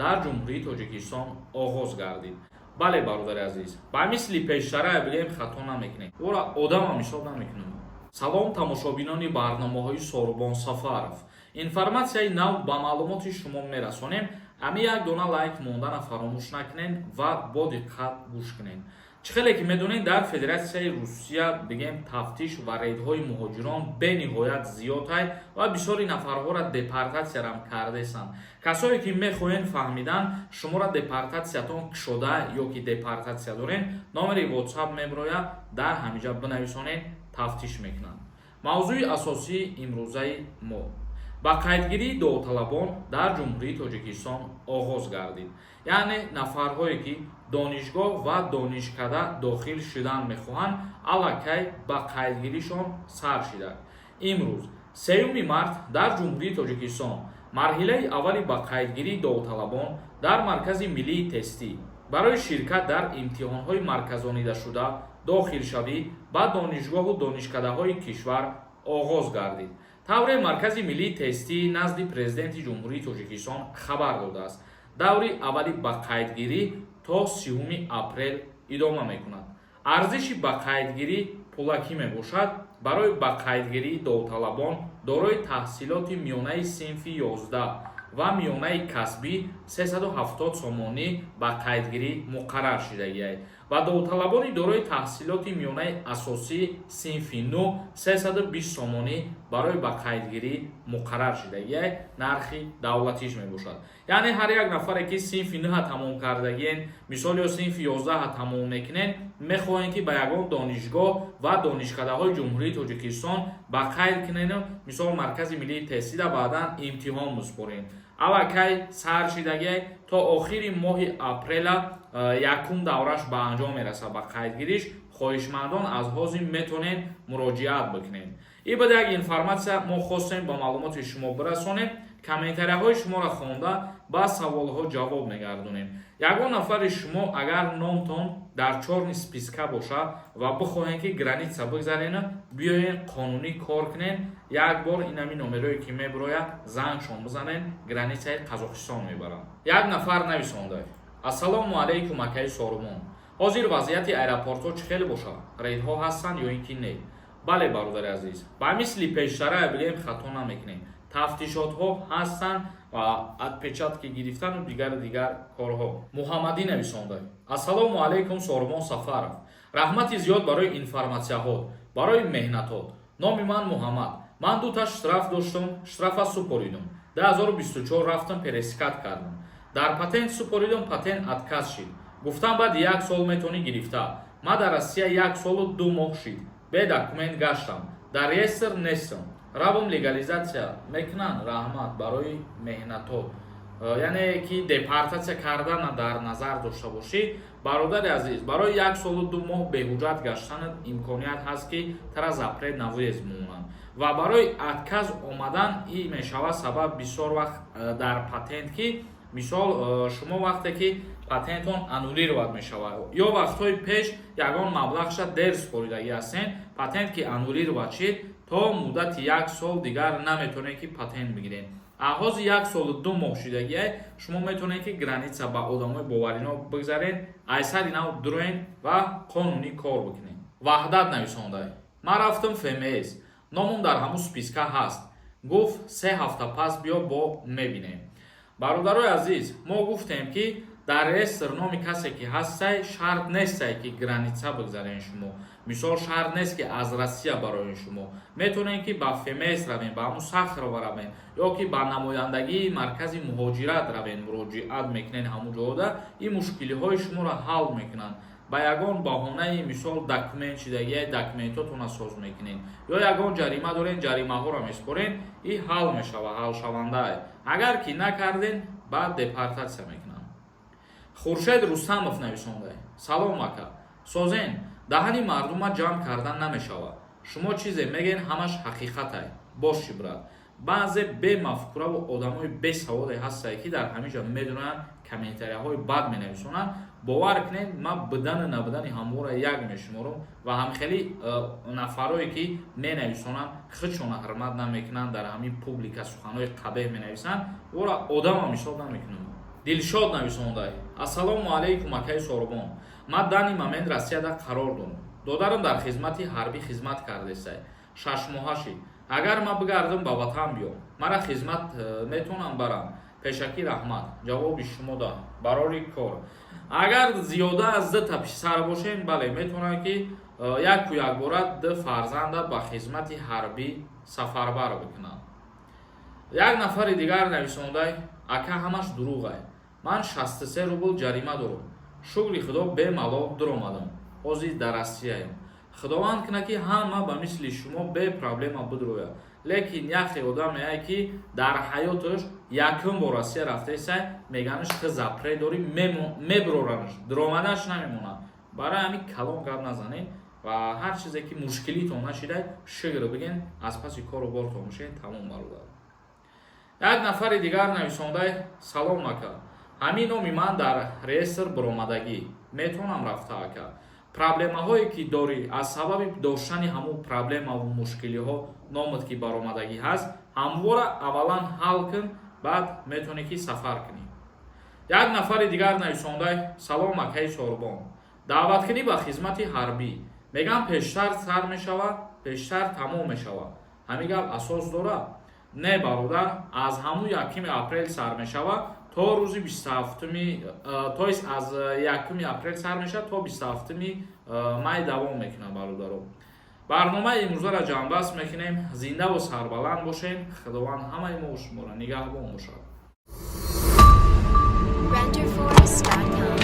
Дар Ҷумҳурии Тоҷикистон оғоз гардид. Бале, бародари азиз, ба мисли пештара бигем, хато намекунем, ӯра одамам ҳисоб намекунем. Салом, тамошобинони барномаҳои Сорубон Сафаров. Информатсияи нав ба маълумоти шумо мерасонем. Ҳами як дона лайк мондана фаромӯш накунед ва бо диққат гӯш кунед. Чӣ хеле ки медонед, дар Федератсияи Русия, бигем, тафтиш ва рейдҳои муҳоҷирон бениҳоят зиёдтай ва бисёри нафарҳоро депортатсиярам кардесанд. Касое ки мехоҳед фаҳмидан, шуморо депортатсиятон кушода ё ки депортатсия дорен, номери WhatsApp мебирояд, дар ҳамиҷа бинависонед, тафтиш мекунанд. Мавзӯи асосии имрӯзаи мо: ба қайдгирии довталабон дар Ҷумҳурии Тоҷикистон оғоз гардид. Яъне нафарҳое ки донишгоҳ ва донишкада дохил шудан мехоҳанд, аллакай ба қайдгиришон сар шидад. Имрӯз, 3 март, дар Ҷумҳурии Тоҷикистон марҳилаи аввали ба қайдгирии довталабон дар Маркази миллии тестӣ барои ширкат дар имтиҳонҳои марказонидашуда дохилшавӣ ба донишгоҳу донишкадаҳои кишвар оғоз гардид. Тавре Маркази миллии тестӣ назди Президенти Ҷумҳурии Тоҷикистон хабар додааст, даври аввали ба қайдгирӣ то 30 апрел идома мекунад. Арзиши ба қайдгирӣ пулакӣ мебошад. Барои ба қайдгирии довталабон дорои таҳсилоти миёнаи синфи 11 ва миёнаи касбӣ 370 сомонӣ ба қайдгирӣ муқаррар шудагиай ва довталабони дорои таҳсилоти миёнаи асосӣ синфи 9 320 сомонӣ барои ба қайдгирӣ муқаррар шудагиай, нархи давлатиш мебошад. Яъне ҳар як нафаре ки синфи 9 тамом кардагиен, мисол, ё синфи 11 тамом мекунен, мехоҳем ки ба ягон донишгоҳ ва донишкадаҳои Ҷумҳурии Тоҷикистон ба қайд кунену, мисол, Маркази миллии тестида баъдан имтиҳон бисупорем, аллакай сар шидагиай. То охири моҳи апрела якум давраш ба анҷом мерасад ба қайдгириш. Хоҳишмандон аз ҳозир метонед муроҷиат бикунед. И баъд як информатсия мо хостем ба маълумоти шумо бирасонем. Комментарияҳои шуморо хонда, ба саволҳо ҷавоб мегардонем. Ягон нафари шумо агар номтон дар чёрный списка бошад ва бихоҳем ки граница бигзарена, биёен, қонунӣ кор кунен, як бор инами номерое ки мебирояд, зангшон бизанен, границаи Қазоқистон мебаранд. Як нафар нависонда: «Ассалому алайкум, акаи Сорумон, ҳозир вазъияти аэропортҳо чӣ хеле бошад? Рейдҳо ҳастанд ё ин ки не?» Бале, бародари азиз, ба мисли пештара бигем, хато намекунем, тафтишотҳо ҳастанд ва отпечатки гирифтану дигару дигар корҳо. Муҳаммадӣ нависонда: «Ассалому алайкум, Сорумон Сафаров, раҳмати зиёд барои информатсияҳо, барои меҳнатҳо. Номи ман Муҳаммад, ман дута штраф доштум, штрафа супоридум. 2024 рафтам, пересекать кардам, дар патент супоридум, патент отказ шид. Гуфтам, баъди як сол метавонӣ гирифта. Ман дар Россия як солу 2 моҳ шид, бе документ гаштам, дар реестр нестам. Равом, легализатсия мекунанд? Раҳмат барои меҳнатҳо». Яъне ки депортатсия кардана дар назар дошта бошӣ, бародари азиз, барои як солу 2 моҳ беҳуҷҷат гаштанат имконият ҳаст, ки тара запрет на въезд мемонанд ва барои отказ омадан и мешавад сабаб бисёр вақт дар патент, ки, мисол, шумо вақте ки патентон аннулировать мешавад ё вақтҳои пеш ягон маблағша дер супоридагӣ ҳастен, патент ки аннулировать шид, то муддати як сол дигар наметавонед ки патент бигиред. Ҳозир як солу 2 моҳ шидагиай, шумо метавонед ки граница ба одамои боварино бигзаред, айсари нав дуроен ва қонунӣ кор бикунед. Ваҳдат нависонда: «Ман рафтам ФМС, номум дар ҳамун списка ҳаст, гуфт 3 ҳафта пас биё, бо мебинем». Бародарои азиз, мо гуфтем, ки дар реестр номи касе ки ҳастай, шарт нестай, ки граница бигзарен шумо. Мисол, шарт нест, ки аз Россия барои шумо метавонед, ки ба ФМС равем, ба ҳамун Сахарова равем ё ки ба намояндагии Маркази муҳоҷират равем, муроҷиат мекунед, ҳамун ҷода ин мушкилиҳои шуморо ҳал мекунанд. Ба ягон баҳонаи, мисол, документ шидагия, документотона соз мекунед ё ягон ҷарима дорен, ҷаримаҳоро месупорен, и ҳал мешава, ҳалшавандаа. Агар ки накарден, баъд депортатсия мекунанд. Хуршед Рустамов нависонда: «Салом, ака, созен? Даҳани мардума ҷамъ кардан намешавад. Шумо чизе мегӯен, ҳамаш ҳақиқатай. Боши, брат. Баъзе бемафкураву одамои бесаводе ҳастае, ки дар ҳамин ҷо медонанд, комментарияҳои бад менависонанд. Бовар кунед, ман бидану набудани ҳамвора як мешуморам ва ҳамхели нафарое ки менависонанд, худшона ҳурмат намекунанд, дар ҳамин публика суханҳои қабеҳ менависанд, ӯро одамам ҳисоб намекунам». Дилшод нависондай: «Ассалому алайкум, акаи Сорбон. Ман данный момент Россияда қарор дорам. Додарам дар хизмати ҳарбӣ хизмат кардесай, 6 моҳа шид. Агар ман бигардам, ба ватан биём, мара хизмат метавонам барам? Пешакӣ раҳмат ҷавоби шумо да барори кор». Агар зиёда аз дута писар бошем, бале, метавонад, ки яку якбора ду фарзанда ба хизмати ҳарбӣ сафарбар бикунанд. Як нафари дигар нависондай: «Ака, ҳамаш дурӯғай. Ман 63 рубл ҷарима дорам. Шукри Худо, бемалол дуромадам. Ҳозир дар Россияем. Худованд кунад, ки ҳама ба мисли шумо бе проблема бидрояд. Лекин яхе одамеае, ки дар ҳаёташ якум бор Россия рафтаесай, меганаш, ту запрет дорӣ, меброранаш, дуромаданаш намемонад. Барои ҳамин калон гап назанед ва ҳар чизе ки мушкилитон нашидай, шукр биген, аз паси кору бортон бошед, тамом, бародар». Як нафари дигар нависондай: «Салом, ака. Ҳамин номи ман дар реестр биромадагӣ, метавонам рафта, ака?» Проблемаҳое ки дорӣ, аз сабаби доштани ҳамун проблемаву мушкилиҳо номат ки баромадагӣ ҳаст, ҳамвора аввалан ҳал кун, баъд метавонӣ, ки сафар кунӣ. Як нафари дигар нависондай: «Салом, акаи Сорбон. Даъваткунӣ ба хизмати ҳарбӣ мегӯям, пештар сар мешавад, пештар тамом мешавад. Ҳамин гап асос дорад?» Не, бародар, аз ҳамун 1 апрел сар мешавад то рӯзи 27-уми, то есть аз 1 апрел сар мешавад, то 27-уми май давом мекунад. Бародаро, барномаи имрӯзаро ҷамъбаст мекунем. Зиндаву сарбаланд бошед. Худованд ҳамаи мо шуморо нигаҳбон бошад. Renderforest.com.